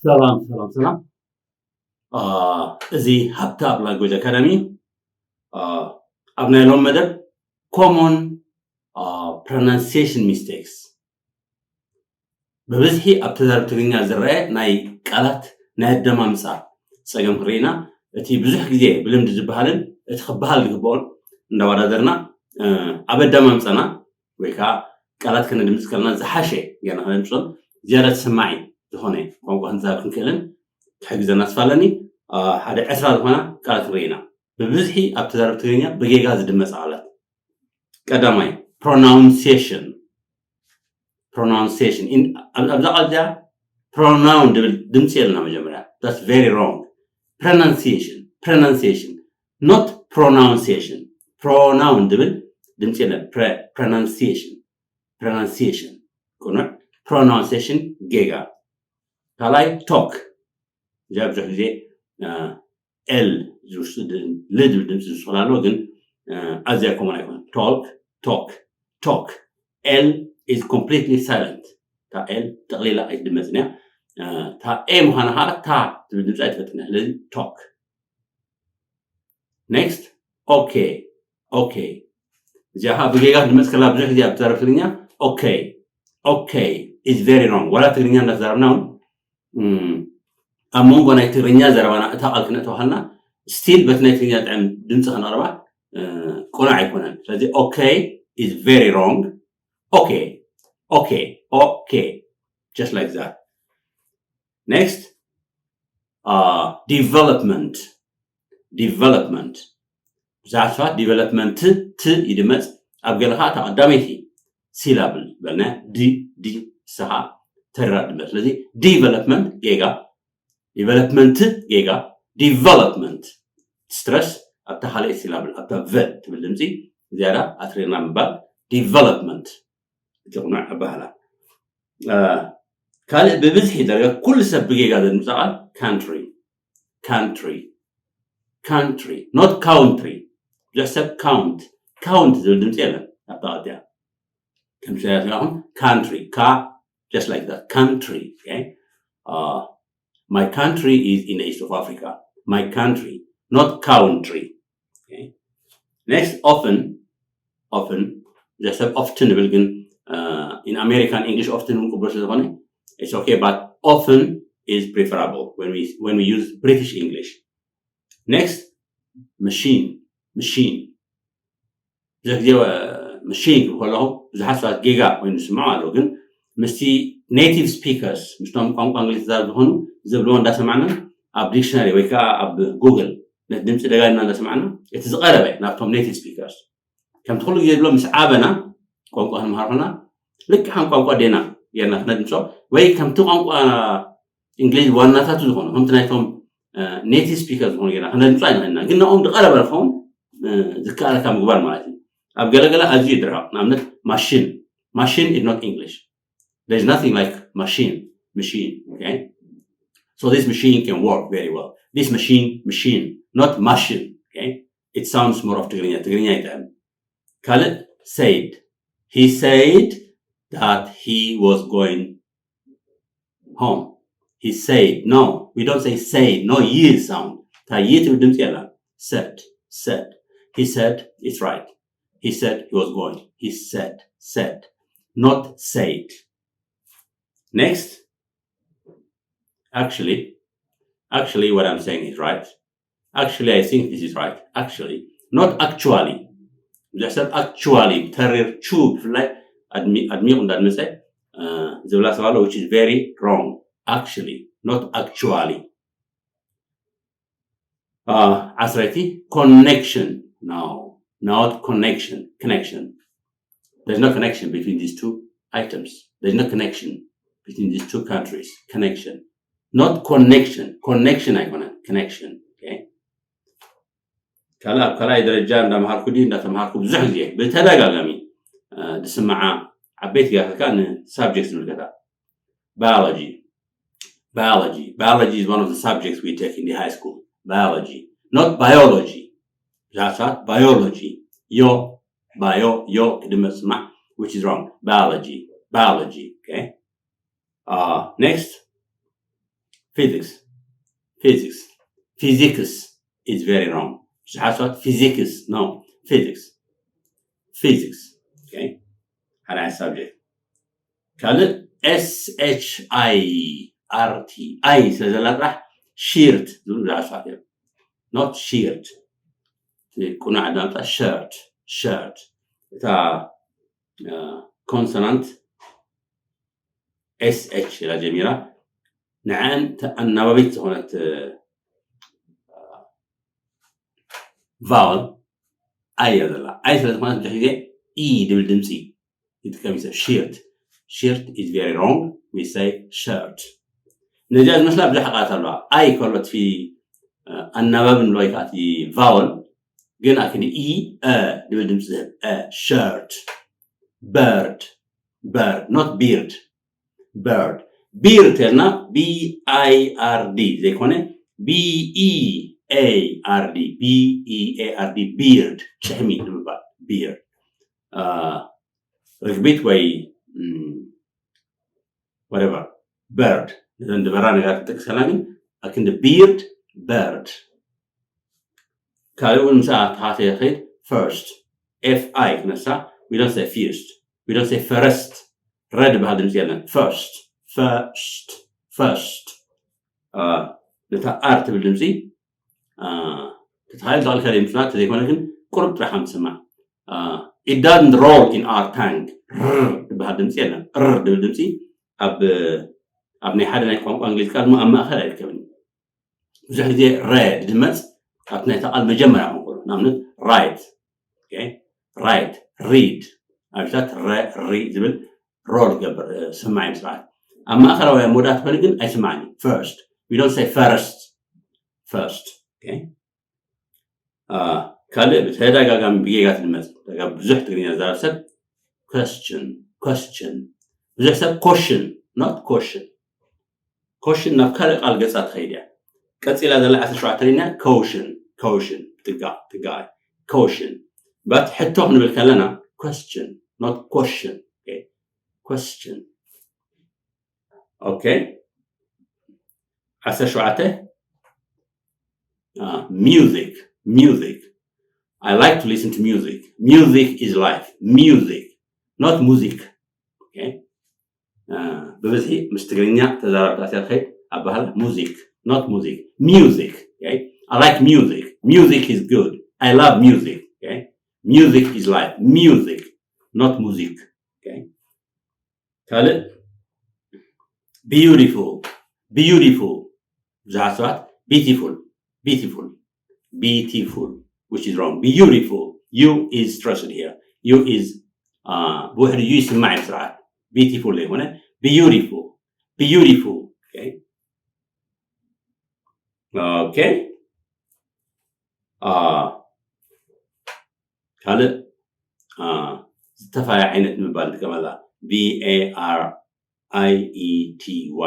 ሰላም ሰላም ሰላም። እዚ ሃብታ ኣብ ላንጉጅ ኣካዳሚ ኣብ ናይ ሎም መደብ ኮሞን ፕሮናንሲሽን ሚስቴክስ፣ ብብዝሒ ኣብ ተዛረብ ትግርኛ ዝረአ ናይ ቃላት ናይ ኣደማምፃ ፀገም ክርኢና። እቲ ብዙሕ ግዜ ብልምዲ ዝበሃልን እቲ ክበሃል ዝግብኦን እንዳወዳደርና ኣብ ኣደማምፀና ወይ ከዓ ቃላት ከነድምፅ ከለና ዝሓሸ ጌርና ከነድምፆን ዝያዳ ተሰማዒ ዝኾነ ቋንቋ ክንዛረብ ክንክእልን ክሕግዘና ተስፋ ኣለኒ። ሓደ ዕስራ ዝኾና ቃላት ንርኢ ኢና። ብብዝሒ ኣብ ተዛረብ ትግርኛ ብጌጋ ዝድመፅ ቃላት። ቀዳማይ ፕሮናውንሲሽን። ፕሮናውንሲሽን ኣብዛ ቃል እዚኣ ፕሮናውን ድብል ድምፂ የለና። መጀመርያ that's very wrong። Pronunciation, pronunciation, not pronunciation። ፕሮናውን ድብል ድምፂ የለን። Pronunciation, pronunciation ቅኑዕ፣ ፕሮናውንሲሽን ጌጋ። ካልኣይ ቶክ። እዚኣ ብዙሕ ግዜ ኤል ዝውስድ ል ድብል ድምፂ ዝውስድ ኣሎ፣ ግን ኣዝያ ኮመን ኣይኮነን። ቶክ፣ ቶክ፣ ቶክ። L is completely silent። እታ ኤል ጠቕሊላ ኣይትድመፅን እያ። እታ ኤ ምዃና ከዓ ታ ትብል ድምፂ ኣይትፈልጥን እያ። ስለዚ ቶክ። ኔክስት ኦኬ፣ ኦኬ። እዚኣ ከዓ ብጌጋ ትድመፅ ከላ ብዙሕ ግዜ ኣብ ተዛረብ ትግርኛ ኦኬ፣ ኦኬ is very wrong። ዋላ ትግርኛ እንዳተዛረብና እውን ኣብ መንጎ ናይ ትግርኛ ዘረባና እታ ቃል ክነእተወሃልና ስቲል በቲ ናይ ትግርኛ ጥዕም ድምፂ ከነቕርባ ቅኑዕ ኣይኮነን። ስለዚ ኦኬ is very wrong። ኦኬ፣ ኦኬ፣ ኦኬ፣ just like that። Next, development, development። ብዙሓት ሰባት ዲቨሎፕመንት ት ይድመፅ፣ ኣብ ገለ ከዓ እታ ቀዳመይቲ ሲላብል በልና ዲ ዲ ስኻ ተሪራ ድመፅ። ስለዚ ዲቨሎፕመንት ጌጋ፣ ዲቨሎፕመንት ጌጋ፣ ዲቨሎፕመንት ስትረስ ኣብታ ካልኣይቲ ሲላብል ኣብታ ቨ ትብል ድምፂ ዝያዳ ኣትሪርና ምባል ዲቨሎፕመንት እቲ ቅኑዕ ኣባህላ። ካልእ ብብዝሒ ደረጃ ኩሉ ሰብ ብጌጋ ዘድምፃ ቃል ካንትሪ፣ ካንትሪ፣ ካንትሪ፣ ኖት ካውንትሪ። ብዙሕ ሰብ ካውንት፣ ካውንት ዝብል ድምፂ የለን ኣብታ ቀልጢያ። ከም ሰያትናኹም ካንትሪ፣ ካ just like that፣ ካንትሪ። My country is in the east of Africa። My country, not country። Next, often, often፣ ብዙሕ ሰብ ኦፍትን ይብል፣ ግን in American English ኦፍትን እውን ቅቡል ስለዝኾነ it's okay, but often is preferable when we when we use British English። Next, machine, machine። ብዙሕ ግዜ መሽን ክብል ከለኹ ብዙሓት ሰባት ጌጋ ኮይኑ ዝስምዑ ኣለዉ፣ ግን ምስቲ ኔቲቭ ስፒከርስ፣ ምስቶም ቋንቋ እንግሊዝ ዝዛረቡ ዝኾኑ ዝብልዎ እንዳሰማዕና ኣብ ዲክሽነሪ ወይ ከዓ ኣብ ጉግል ነቲ ድምፂ ደጋግምና እንዳሰማዕና እቲ ዝቐረበ ናብቶም ኔቲቭ ስፒከርስ ከምቲ ኩሉ ግዜ ዝብሎ ምስ ዓበና ቋንቋ ክንምሃር ከለና ልክዕ ከም ቋንቋ ኣዴና ጌርና ክነድምፆ ወይ ከምቲ ቋንቋ እንግሊዝ ዋናታቱ ዝኾኑ ከምቲ ናይቶም ኔቲቭ ስፒከር ዝኾኑ ጌርና ክነድምፆ ኣይንኽእልና፣ ግን ንኦም ዝቐረበ ንኸውን ዝከኣለካ ምግባር ማለት እዩ። ኣብ ገለገለ ኣዝዩ ይድርቕ። ንኣብነት ማሽን፣ machine is not English። There's nothing like machine, machine, okay? So this machine can work very well. This machine, machine, not machine, okay? It sounds more of ትግርኛ፣ ትግርኛ ይጥዕም። ካልእ said, he said that he was going home. He said, no, we don't say said, no y sound። እታ ይ ትብል ድምፂ የላን። Said, said. He said it's right. He said he was going. He said, said, not said. Next, actually, actually what I'm saying is right. Actually, I think this is right. Actually, not actually. ብዙሕ ሰብ actually ተሪር ቹ ብፍላይ ኣድሚቑ እንዳድመፀ ዝብላ ሰብ ኣሎ, which is very wrong. Actually, not actually. ዓሰርተ connection, no, not connection, connection. There's no connection between these two items. There's no connection between these two countries. Connection, not connection. Connection ኣይኮነን, connection. Okay. ካልእ ኣብ ካልኣይ ደረጃ እንዳምሃርኩ ድዩ እንዳተምሃርኩ ብዙሕ ግዜ ብተደጋጋሚ ዝስምዓ ዓበይቲ ጌጋታት ከዓ ንሳብጀክት ዝምልከታ። Biology, biology, biology is one of the subjects we take in the high school. Biology, not biology. That's not biology. Yo, bio, yo, ክድመፅ ስማዕ, which is wrong. Biology, biology, okay? Next, Physics. Physics. Physics is very wrong. ብዙሓት ሰባት physics, no, physics. Physics. Okay? ሓደ ዓይነት subject። ካልእ S H I R T፣ I ስለ ዘላ ጥራሕ ሽርት ዝብሉ ብዙሓት ሰባት እዮም። Not shirt። እቲ ቅኑዕ ኣዳምፃ shirt፣ shirt። እታ consonant S H ኢላ ጀሚራ፣ ንዐን ኣናባቢት ዝኾነት vowel I እያ ዘላ። I ስለ ዝኾነት ብዙሕ ግዜ E ድብል ድምፂ ይጥቀም ይሰ shirt። Shirt is very wrong. We say shirt. ነዚኣ ዝመስላ ብዙሕ ቃላት ኣለዋ። I ከሎ እቲ ኣናባቢ ንብሎ ወይ ከዓ እቲ vowel፣ ግን ኣክኒ E፣ እ ድብል ድምፂ ዝህብ፣ እ፣ shirt። Bird፣ bird, not beard። Bird። Beard ተልና B I R D ዘይኮነ B E A R D፣ B E A R D፣ beard፣ ጭሕሚ ንምባል፣ beard። ርግቢት ወይ whatever፣ bird። ነዘን ዝበራ ነገራት ክጠቅሰላ ግን ኣክንዲ beard፣ bird። ካልእ እውን ምሳኣ ተሓተ ይኸይድ። First፣ F I ክነሳ፣ we don't say first፣ we don't say first። ረድ በሃል ድምፂ የለን። First፣ first፣ first። ነታ R ትብል ድምፂ ተተሃይል ተቐልካ ደምፅና ተዘይኮነ ግን ቁርብ ጥራሕ ምትስማዕ። It doesn't roll in our tongue። ር ዝበሃል ድምፂ የለን። ር ድብል ድምፂ ኣብ ኣብ ናይ ሓደ ናይ ቋንቋ እንግሊዝ ቃል ኣብ ማእኸል ኣይርከብን። ብዙሕ ግዜ ረ ድመፅ ኣብቲ ናይታ ቃል መጀመርያ ክንኮኑ፣ ንኣብነት right፣ right፣ read ኣብታት ረ፣ ሪ ዝብል ሮል ገብር ስማዕ እዩ ስርዓት። ኣብ ማእኸላውያን መወዳእቲ ኮይኑ ግን ኣይስማዕን እዩ። First፣ we don't say first፣ first። ካልእ ብተደጋጋሚ ብጌጋ ትድመፅ ብዙሕ ትግርኛ ዝዛረብ ሰብ question፣ question። ብዙሕ ሰብ ኮሽን፣ not ኮሽን። ኮሽን ናብ ካልእ ቃል ገፃ ትኸይድ እያ። ቀፂላ ዘላ ዓሰርተ ሸውዓተ ርኢና፣ ኮሽን፣ ኮሽን። ትጋ ትጋ ኮሽን። But ሕቶ ክንብል ከለና question፣ not ኮሽን። Question። Okay። ዓሰርተ ሸውዓተ። Music፣ music። I like to listen to music. Music is life. Music፣ not ሙዚክ። Okay። ብብዝሒ ምስ ትግርኛ ተዛራቢ ተኣሲራ ትኸይድ ኣባህላ ሙዚክ፣ not ሙዚክ። Music። Okay። I like music. Music is good. I love music. Okay። Music is life. Music፣ not ሙዚክ። Okay። ካልእ beautiful፣ beautiful። ብዙሓት ሰባት beautiful፣ beautiful፣ beautiful፣ which is wrong። Beautiful፣ U is stressed here። U is ብውሕዱ U ይስማዕ እዩ ስርዓት። Beautiful ዘይኮነ beautiful፣ beautiful። Okay። ካልእ ዝተፈላለየ ዓይነት ንምባል ንጥቀመላ። V A R I E T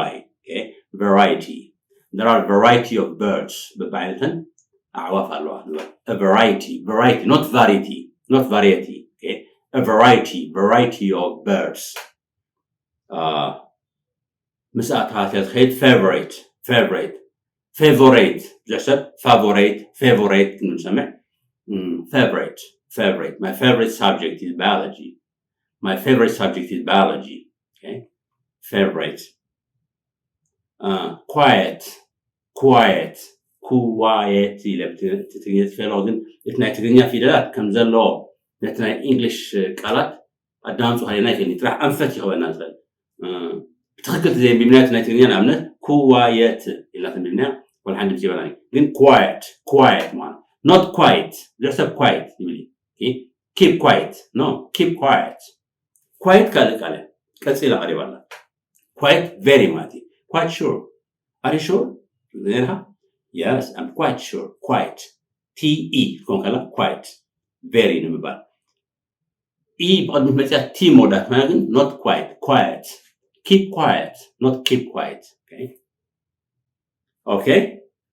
Y። Variety። There are variety of birds። በብዓይነተን ኣዕዋፍ ኣለዋ። Variety፣ variety፣ not variety፣ not variety። A variety፣ variety of birds። ምስኣ ተሃስያ ዝኸይድ favorite፣ favorite፣ favorite። ብዙሕ ሰብ favorite፣ favorite ክንብል ንሰምዕ። Favorite፣ favorite። My favorite subject is biology. My favorite subject is biology. Okay? Favorite. Quiet፣ quiet፣ ኩዋየት ኢለ ብትግርኛ ፅፈ ኣለኹ፣ ግን እቲ ናይ ትግርኛ ፊደላት ከም ዘለዎ ነቲ ናይ እንግሊሽ ቃላት ኣዳምፁ ሃለና ይኽእል እዩ። ጥራሕ ኣንፈት ይኸበና ዝኽእል። ብትኽክል ተዘይንቢብና እቲ ናይ ትግርኛ ንኣብነት ኩዋየት ኢልና ተንቢብና ወላ ሓንቲ ድምፂ ይበና። ግን quiet፣ quiet ማለት not quite። ብዙሕ ሰብ quiet ይብል እዩ። Keep quiet፣ no፣ keep quiet። Quite ካልእ ቃል እያ። ቀፂላ ቀሪባ ኣላ። Quite very ማለት እዩ። Quite sure። Are you sure? ነርካ? Yes, I'm quite sure. Quite። T E ትኮን ከላ quite፣ very ንምባል። E ብቕድሚት መፅያ T መወዳእታ ኮይና ግን not quite፣ quiet። Keep quiet፣ not keep quiet። Okay።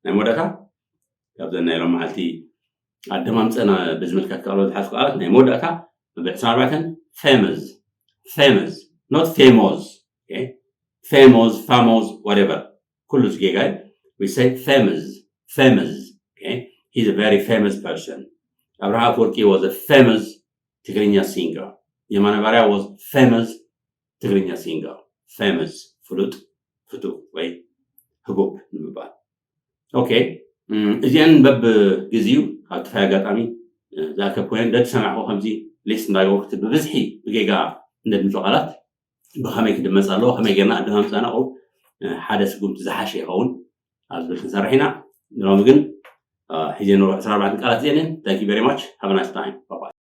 ናይ መወዳእታ ካብዘን ናይ ሎም መዓልቲ ኣደማምፀና ብዝምልከት ቃሎ ዝሓዝኩ ቃላት ናይ መወዳእታ ብዕስራን ኣርባዕተን famous፣ famous፣ not famous። Okay። Famous፣ famous፣ whatever። ኩሉ ዝጌጋ እዩ። We say famous, famous. Okay? He's a very famous person. ኣብርሃ ኣፈወርቂ was a famous ትግርኛ singer. የማነ ባርያ was famous ትግርኛ singer. Famous ፍሉጥ፣ ፍቱው ወይ ህቡብ ንምባል። Okay? እዚአን በብግዚኡ ኣብ ተፋይ ኣጋጣሚ ዝኣከብ ኮይን ደቲ ሰማዕኩ ከምዚ list እንዳገበርኩ ብብዝሒ ብጌጋ እንደ ድምፂ ቃላት ብኸመይ ክድመፅ ኣለዎ፣ ከመይ ጌርና ኣደማምፃና ሓደ ስጉምቲ ዝሓሸ ይኸውን ኣብ ዝብል ክንሰርሕ ኢና። ሎሚ ግን ሒዜ ንሮ ዕስራ ኣርባዕተ ቃላት እዚአን። Thank you very much. Have a nice time. Bye bye.